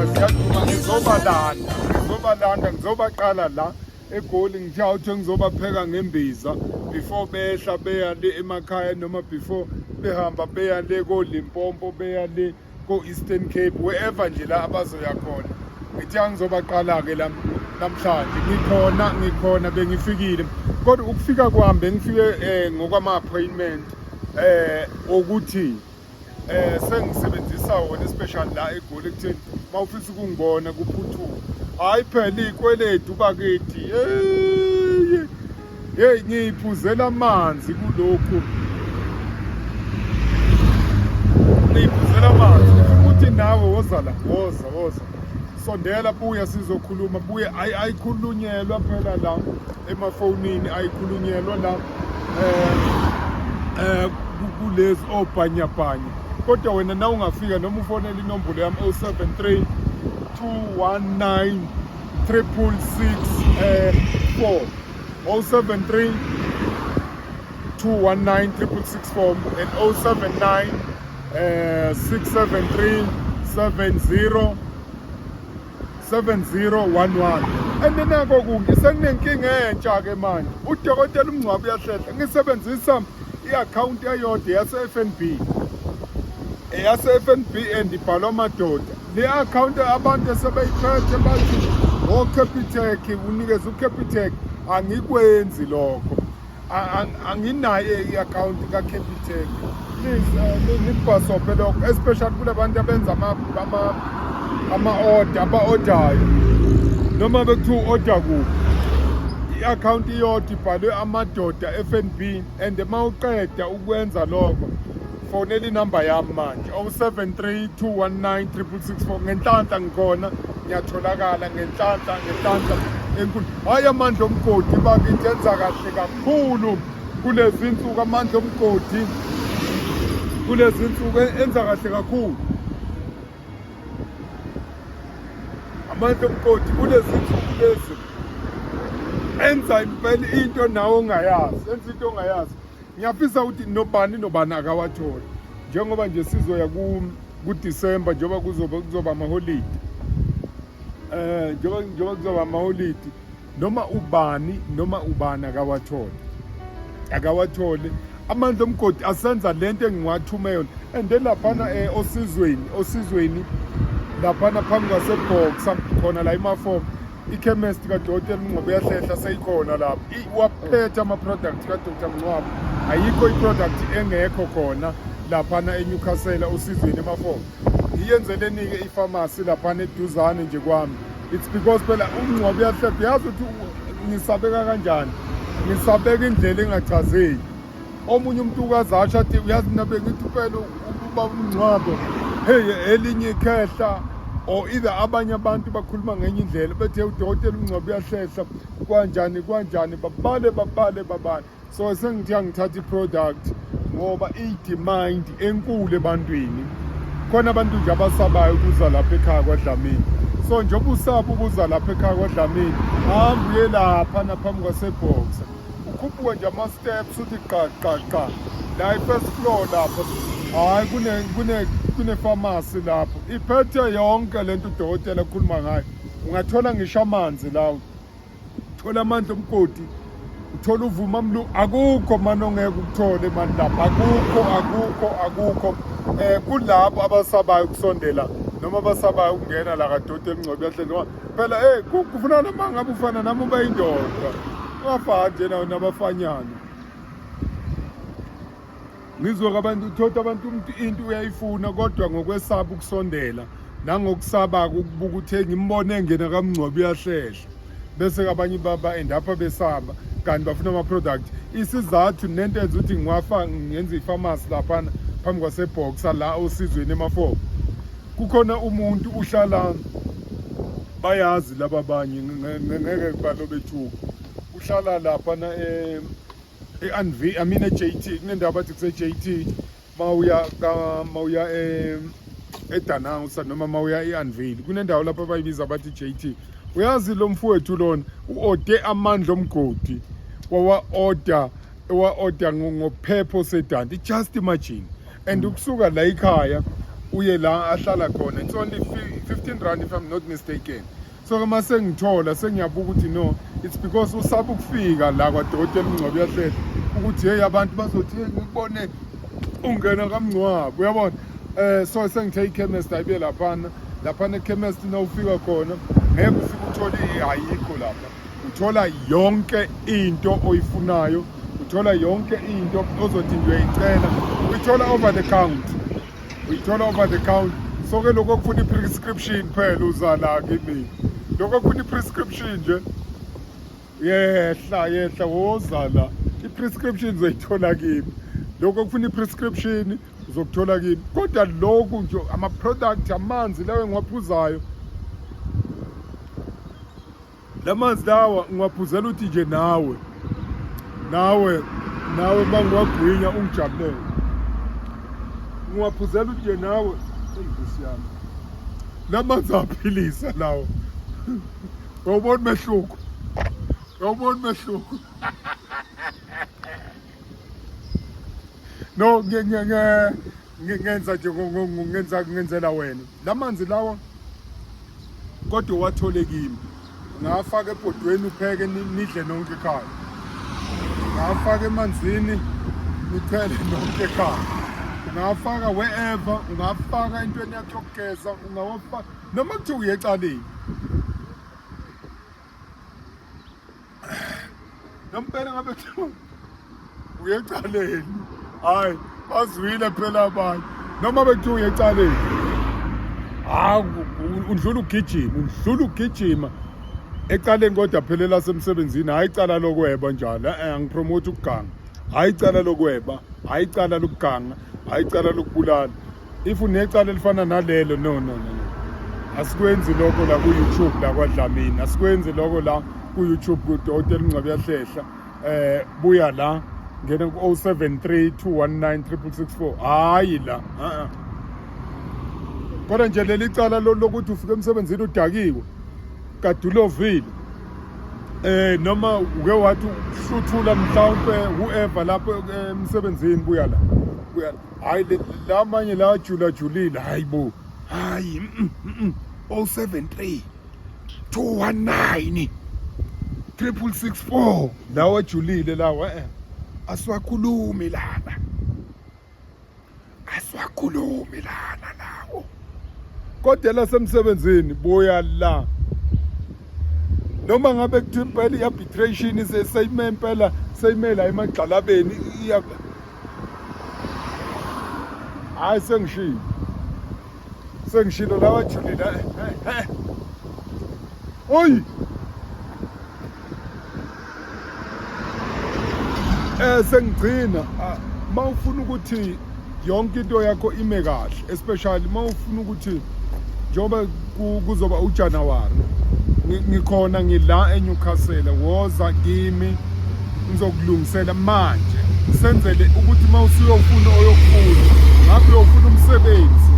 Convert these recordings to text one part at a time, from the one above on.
Ziyaduma, ziyaduma. Ngizobalanda, ngizobalanda, ngizobaqala la eGoli. Ngithe awuthe ngizobapheka ngembiza before behla beya le emakhaya, noma before behamba beya le ko-Limpopo, beya le ko-Eastern Cape, wherever nje la abazoya khona. Ngithe angizobaqala-ke la namhlanje. Ngikhona, ngikhona, bengifikile, kodwa ukufika kwami bengifike ngokwama-appointment ukuthi sengisebenzisa wona, especially la eGoli, ekutheni mawufisa ukungibona kuphuthume. Hayi phela, ikweletu bakithi, hey hey, ngiyiphuzela amanzi kulokhu, ngiyiphuzela amanzi. Ukuthi nawe woza la, woza, woza, sondela, buya sizokhuluma, buye. Ayikhulunyelwa phela la emafonini, ayikhulunyelwa la kulezi obhanyabhanya, kodwa wena na ungafika noma ufonela inombolo yami, 073 219 666 4, 073 219 6664 and 079 673 70 7011. And nako kunye senginenkinga entsha-ke manje. Udokotela uMngcwabo uyahlehla, ngisebenzisa i-akhawunti eyodwa yase-FNB, eyase-FNB, and ibhalwa amadoda le akhawunti. Abantu esebeyiphethe bathi oCapitec, unikeza uCapitec. Angikwenzi lokho. Anginayo i-akhawunti ka-Capitec. Please, nikubhasobhe lokho, especially kula bantu abenza ama-order, aba-ordayo noma bekuthiwa u-order kuphi. I-akhawunti iyodwa ibhalwe amadoda, FNB. And uma uqeda ukwenza lokho, fonela inamba yami manje, 073 219 6664. Ngenhlanhla ngikhona, ngiyatholakala ngenhlanhla, ngenhlanhla enkulu. Hhayi, amandla omgodi bakithi enza kahle kakhulu kulezi nsuku. Amandla omgodi kulezi nsuku enza kahle kakhulu. Amandla omgodi kulezi nsuku lezi enza impela into nawe ongayazi, enza into ongayazi. Ngiyafisa ukuthi nobani nobani akawatholi, njengoba nje sizoya ku-December, njengoba kuzoba amaholidi, njengoba kuzoba amaholidi, noma ubani noma ubani akawathole, akawathole amandla omgodi asenza lento engiwathume yona. And then laphana osizweni laphana phambi kwaseboxer khona la emafomu, ichemist kadokotela Mngcwabo uyahlehla seyikhona lapho. Waphethe ama-product kaDr Mngcwabo, ayikho i-product engekho khona laphana eNewcastle, osizweni emafomu. Ngiyenzeleni-ke ifamasi laphana eduzane nje kwami? It's because phela uMngcwabo uyahlehla. Yazi ukuthi ngisabeka kanjani? Ngisabeka indlela engachazeki. Omunye umuntu ukazasho athi, "Uyazi, mina bengithi phela uba umngcwabo, hey, elinye ikhehla," or either abanye abantu bakhuluma ngenye indlela, bethe udokotela umngcwabo uyahlehla kwanjani kwanjani, babale babale babale. So sengithi angithatha i-product ngoba iyi-demand enkulu ebantwini. Khona abantu nje abasabayo ukuza lapha ekhaya kwaDlamini. So njengoba usaba ukuza lapha ekhaya kwaDlamini, hamba uye lapha naphambi kwaseboxer, ukhuphuke nje ama-steps, uthi qa qa qa la i-first floor lapho. Hhayi, kune-pharmacy lapho iphethe yonke lento udokotela akhuluma ngayo. Ungathola ngisho amanzi lawo, uthola amandla omgodi, uthola uvuma mlu. Akukho mani ongeke ukuthole mani lapha, akukho, akukho, akukho. Kulabo abasabayo ukusondela noma abasabayo ukungena la kadoti emngcwabe yahleli, ngoba phela hey, kufuna noma ngabe ufana nami, ube indoda, ungafani nje nawo nabafanyana. Ngizwe abantu, uthola abantu, umuntu into uyayifuna, kodwa ngokwesaba ukusondela nangokusaba ukubuka ukuthi ngimbone engena kamngcwabe uyahlehla, bese abanye baba endapha besaba, kanti bafuna ama-product. Isizathu nento enza ukuthi ngiwafa ngenza ifamasi laphana phambi kwaseboxer la osizweni emafomu, kukhona umuntu uhlala, bayazi laba abanye, ngeke balobethuka, uhlala laphana e-Anv, I mean e-JT. Kunendawo bathi kuse-JT, mawuya ka mawuya eDanawusa noma mawuya e-Anvil, kunendawo lapho abayibiza bathi JT. Uyazi lo mfowethu lona u-ode amandla omgodi, wawa-order, wa-order ngophepho sedanti. Just imagine. And ukusuka la ekhaya Uye la ahlala khona, it's only 15 rand if I'm not mistaken. So ke mase ngithola sengiyabuka ukuthi no, it's because usaba ukufika la kwadokotela uMngcwabo uyahlehla ukuthi hey, abantu bazothi, hey, ngikubone ungena kaMngcwabo, uyabona. So sengithe i-chemist ayibe laphana laphana. E-chemist na ufika khona ngeke ufike uthole, ayikho lapha. Uthola yonke into oyifunayo, uthola yonke into ozothi nje uyayicela, uyithola over the count, uyithola over the count. So ke lokho kufuna i-prescription phela, uza la kimi. Lokho kufuna i-prescription nje, yehla yehla, woza la, i-prescription uzoyithola kimi. Lokho kufuna i-prescription uzokuthola kimi. Kodwa lokhu nje ama-product, amanzi lawo engiwaphuzayo, lamanzi lawa ngiwaphuzela ukuthi nje nawe uma ngiwagwinya ungijabulele. Ngiwaphuzela ukuthi nje nawe, eyi Nkosi yami, lamanzi aphilisa lawo. Uyawubona umehluko, uyawubona umehluko. No, ngenza nje, ngenza, ngenzela wena lamanzi lawa, kodwa wathole kimi. Ungawafaka ebhodweni upheke nidle nonke ekhaya, ungawafaka emanzini nichele nonke ekhaya, ungawafaka wherever, ungawafaka entweni yakho yokugeza, ungawafaka noma kuthiwa uye ecaleni. Nompela ngabe kuthiwa uye ecaleni, hayi, bazwile phela abanye. Noma bekuthiwa uye ecaleni, hawu, undlula ugijima, undlula ugijima ecaleni, kodwa phelela semsebenzini. Hayi, icala lokweba njalo, angipromote ukuganga. Hayi, icala lokweba, hayi, icala lokuganga, hayi, icala lokubulala. If unecala elifana nalelo, no, no, no, no, asikwenzi lokho la ku-YouTube, la kwaDlamini asikwenzi lokho. La ku-YouTube kudokotela uNgcwabe uyahlehla. Buya la, ngena ku-073 219 664. Hayi la, a kodwa nje leli cala lokuthi ufike emsebenzini udakiwe, kade ulovile, noma uke wathi uhluthula mhlawumpe whoever lapho emsebenzini, buya la, buya la. Hayi, lamanye la ajula julile, hayi bo, hayi. 073 219 6664, lawa ajulile lawa, asiwakhulumi lana, asiwakhulumi lana lawo. Kodwa lasemsebenzini, buya la. Noma ngabe kuthiwa impela i-arbitration seyime impela, seyime la emagxalabeni, iya. Hayi, sengishilo, sengishilo, lawa ajulile. Oyi, sengigcina, mawufuna ukuthi yonke into yakho ime kahle, especially mawufuna ukuthi njengoba kuzoba uJanuary, ngikhona, ngila eNewcastle, woza kimi ngizokulungisela manje, senzele ukuthi mawusuyofuna oyokufuna, ngabe uyofuna umsebenzi,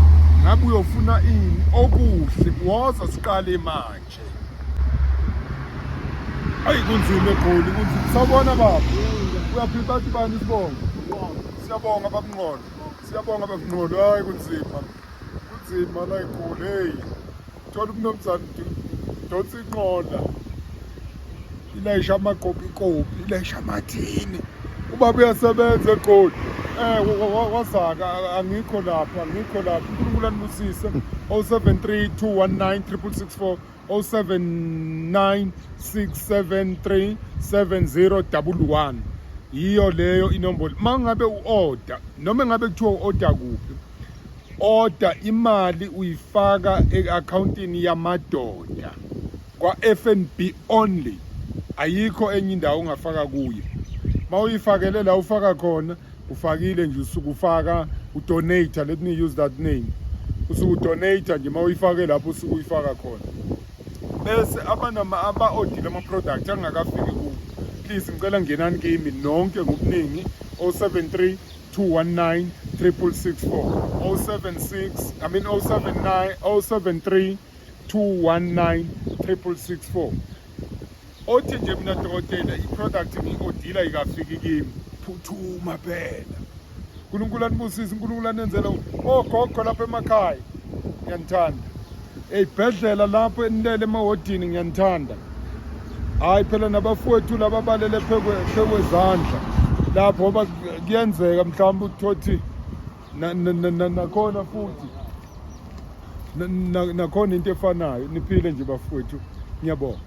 ngabe uyofuna ini okuhle, woza siqale manje. Ayi, kunzima eGoli, kunzima. Sawubona baba, uyaphila? Bathi bani isibongo? Siyabonga babNqolo, siyabonga babNqolo. Hayi, kunzima, kunzima la eGoli. Hey, thola umnumzane donsa inqola ilayisha amakopikopi, ilayisha amathini. Ubaba uyasebenza eGoli. Wazaka, angikho lapha, angikho lapha. UNkulunkulu anibusise. 073 219 664, 079 673 7011, yiyo leyo inombolo. Uma ngabe u-order, noma ngabe kuthiwa u-order kuphi, order, imali uyifaka e-akhawuntini yamadoda kwa-FNB only, ayikho enye indawo ongafaka kuyo. Uma uyifakele la ufaka khona, ufakile nje, usuke ufaka udonate, let me use that name, usuke udonate nje uma uyifake lapho usuke uyifaka khona. Bese abanama aba-odile ama-product angakafiki kubo, please ngicela ngenani kimi nonke ngobuningi, 073 219 6664, 076, I mean 079, 073 219 6664. Othi nje mina dokotela, i-product ngi-odila ikafiki kimi, phuthuma phela. uNkulunkulu anibusise, uNkulunkulu anenzele ogogo lapha emakhaya, ngiyanithanda. Ey'bhedlela lapho enilele emahodini, ngiyanithanda. Hhayi phela nabafowethu laba balele phekwezandla lapho, ngoba kuyenzeka mhlawumbe uthothi nakhona futhi nakhona into efanayo. Niphile nje bafowethu, ngiyabonga.